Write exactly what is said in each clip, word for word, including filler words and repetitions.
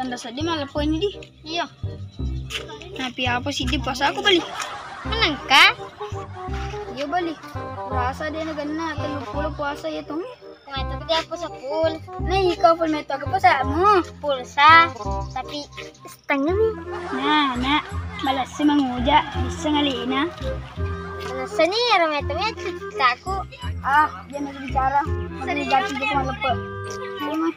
Tanda seddi maleppo ini di. Iya. Napi apa sih di puasa aku bali? Menengka? Iya bali. Rasa dia na genna tellu pulo puasa ya tong. Nah, tapi dia aku sepul. Nah, iko pul meto aku puasa mu. Pulsa, tapi setengah nih. Nah, nak, balas manguja bisa ngalina. Balas nih, ero meto meto aku. Ah, dia masih bicara. Masih jatuh juga maleppo. Terima.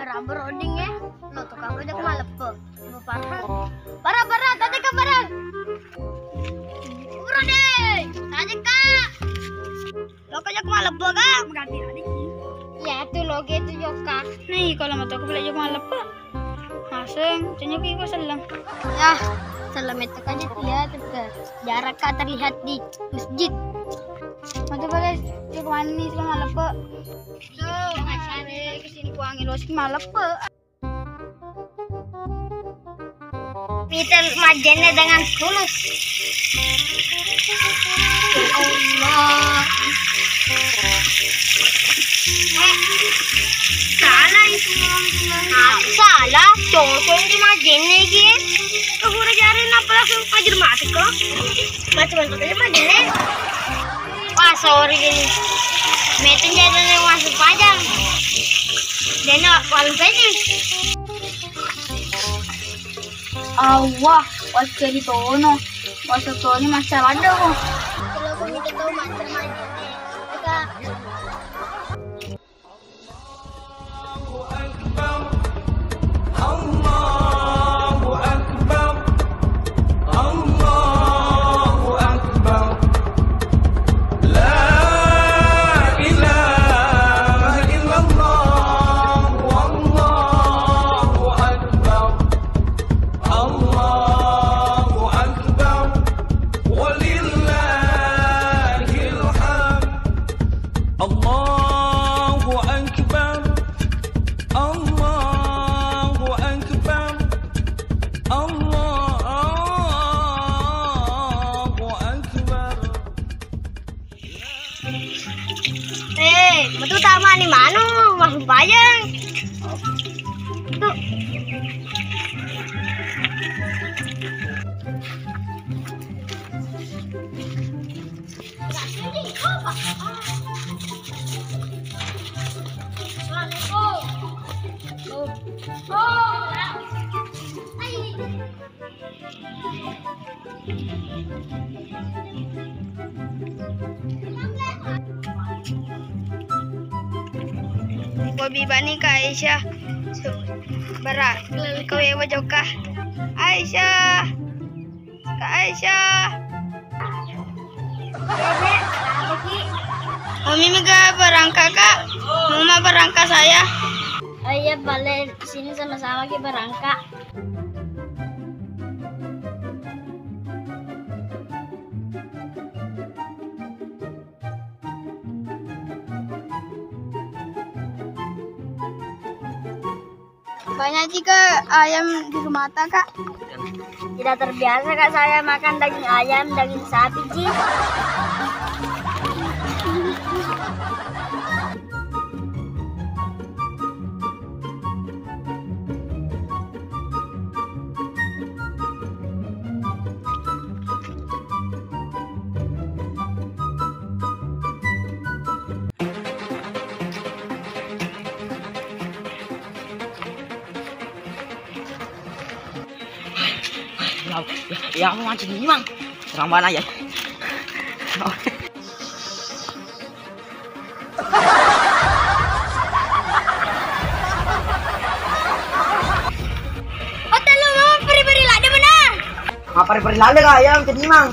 Rambut roding ya, lo tukang aja maleppo. Parah, parah, parah, tadi kabaran. Roding, tadi kak. Lo aja maleppo kak. Mengganti tadi. Ya tuh lo gitu joka. Nih kalau mau aku belajar maleppo. Maseng, cenya ki ko selleng. Ya, selleng itu aja dia tuh jarak kak terlihat di masjid. Mata pada cek manis kan maleppo. Tuh, masih kesini kuangi los maleppo. Peter majene dengan tulus. Ya Allah. Eh, salah itu. Ah, salah, cocok di majene iki. Kau pura jari napa langsung ajar mati kok? Macam-macam aja majene. Wah, sorry gini. Metin jadi masuk pajang. Dena walu ini. Allah, wasseri tono. Wasseri toni masalah dong. Kalau aku minta tahu macam-macam. Kita Allahu Akbar. Allahu Akbar. Allahu Akbar. La ilaha illallah. Wallahu akbar. Allahu akbar. Walillahil hamd. Allahu akbar. Allahu akbar. Allahu akbar. Eh, betul sama ni manu, mah bayang. Tuh. Wabi bani Kak Aisyah. Bara, kau ya bajoka. Aisyah. Kak Aisyah. Mami mega barangka, Kak. Mama barangka saya. Ayo, balik sini sama-sama kita barangka. Banyak juga ayam di rumah ta, Kak. Tidak terbiasa, Kak, saya makan daging ayam, daging sapi, Ji. Ya, ya, ya, aku mancing ini, Mang. Terang banget ya. Hotel lu mau peri-peri lada benar. Apa peri-peri lada kak? Ya, mancing ini, Mang.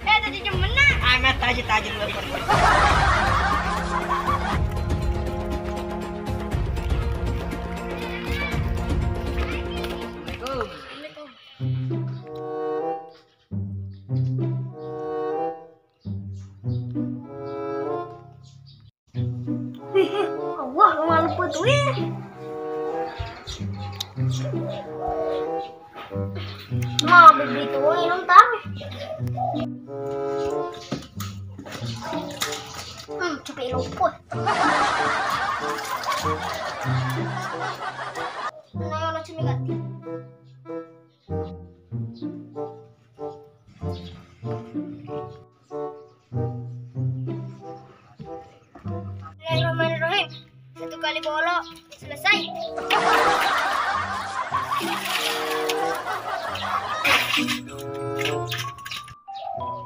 Eh, tadi jam mana? Amat aja, aja lu. Tui. Ma, bibit tu inung tau. Hmm, cepet lupa. Nah, yang lucu nih, Kak. Bismillahirrahmanirrahim. Satu kali bolo, selesai.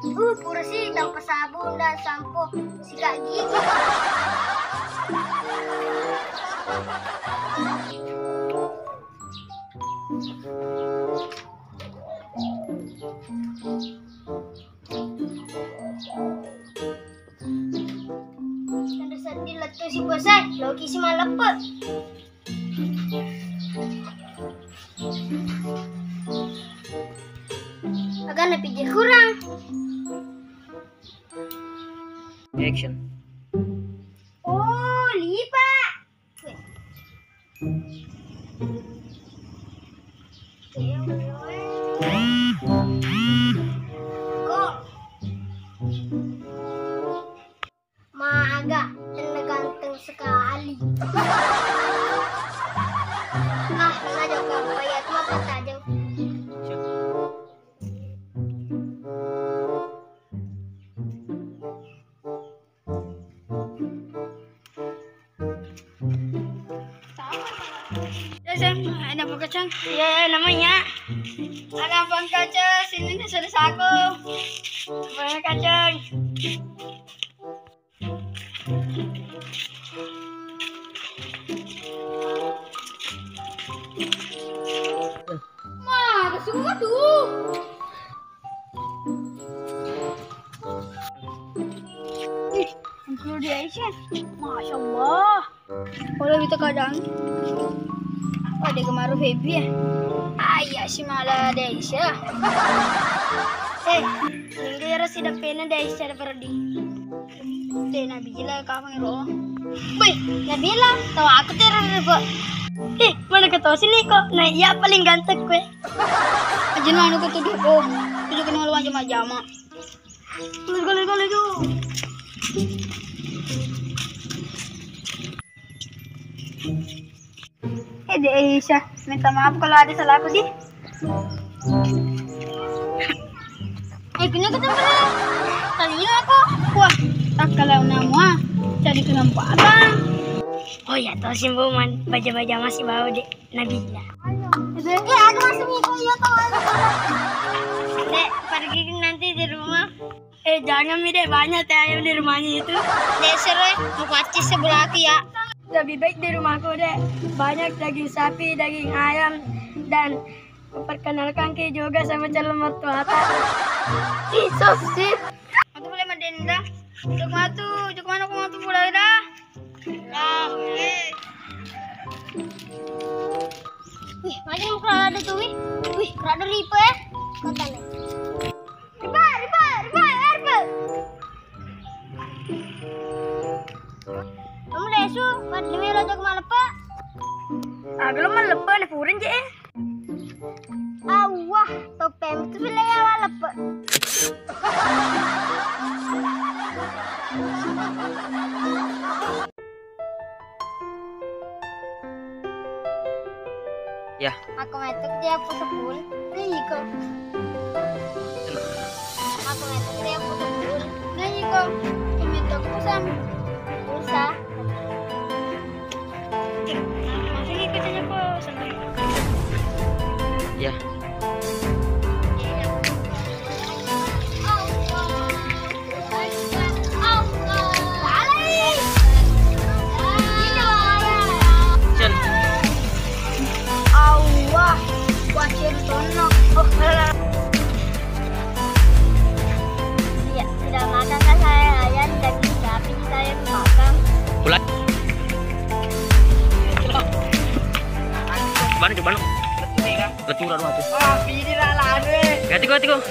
Uh, pura sih tanpa sabun dan sampo sikat gigi. Seddi lettu si bosé, loki si maleppe. Agana pijir kurang. Action. Oh, lipa. Maga, enne ganteng sekali. Ah, enne aja kau, payah tu apa tajam. Ya, sayang, ada apa, kacang? Iya, iya, namanya. Ada apa, kacang? Sini nih, saudaraku. Apa, kacang? Wah, ada semua tuh. Ih, engkau di Aisyah. Masya Allah. Kalau kita kadang. Oh, dia kemaru Feby ya. Ayah si malah di Aisyah. Eh, minggu ya rasi dapena di Aisyah ada perdi. Dek Nabila, kamu ro. Wih, Nabila, tahu aku terus, Pak. Eh, mana ketawa sini kok? Nah, iya paling ganteng kue. Aja anu ketuduh, oh. Itu kena lu macam-macam. Let's go, let's go, let's go. Eh, Dek Aisyah, minta maaf kalau ada salahku, di. Eh, kena ketemu. Tadi aku. Wah, tak kalau nama. Jadi kenapa? Oh ya, tahu sih, Bu, man. Baca-baca masih bau, Dek. Nabila. Eh, aku masuk iko, iya, tahu. Dek, pergi nanti di rumah. Eh, jangan mi, Dek, banyak teh ayam di rumahnya itu. Dek, seru, eh. Mau kuacis sebelah aku ya. Lebih baik di rumahku, Dek. Banyak daging sapi, daging ayam, dan memperkenalkan ki juga sama calon mertua. Ih, so sweet. Aku boleh madenda. Jok matu, jok mana aku matu pulang dah. Nah, oke. Wih, macam kerada tuh, wih. Wih, kerada ripe ya. Kota nih. Riba, riba, riba, riba. Kamu lesu, pada melo jok maleppe. Ah, belum maleppe nih, puring je. Awah, topeng tu pile ya waleppe. Ya. Aku metuk dia putu pul. Nah, iko. Aku metuk dia putu pul. Nah, iko. Aku metuk pusam. Pulsa. Masih ikut aja kok sama. Ya. Cen. Allah, kuatir tono. Oh, iya, sudah makan kan saya, ayam, daging sapi saya makan. Pulang. Coba, coba. Lettu ra dua tu. Ah, pidi ra lanu, eh. Ganti ko, ganti ko.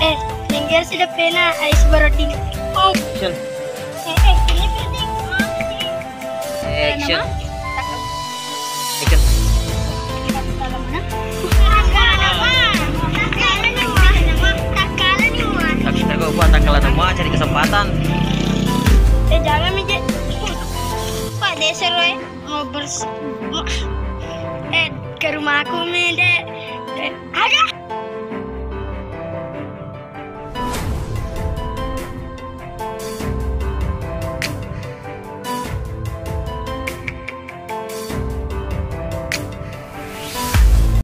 Eh, yang Biar sudah pena, ayo, baru di. Oh. Action. Eh, eh, ini penting. Oh, penting. Action. Nama? Action. Takkala mana? Takkala nama. Takkala ni, Mas. Nama. Takkala ni, Mas. Tapi kita kok buat takkala nama, cari kesempatan. Eh, jangan, Mijit. Pak, desa, Roy. Mau bers-, mau, eh, ke rumahku, Mi, Dek. Eh, ada.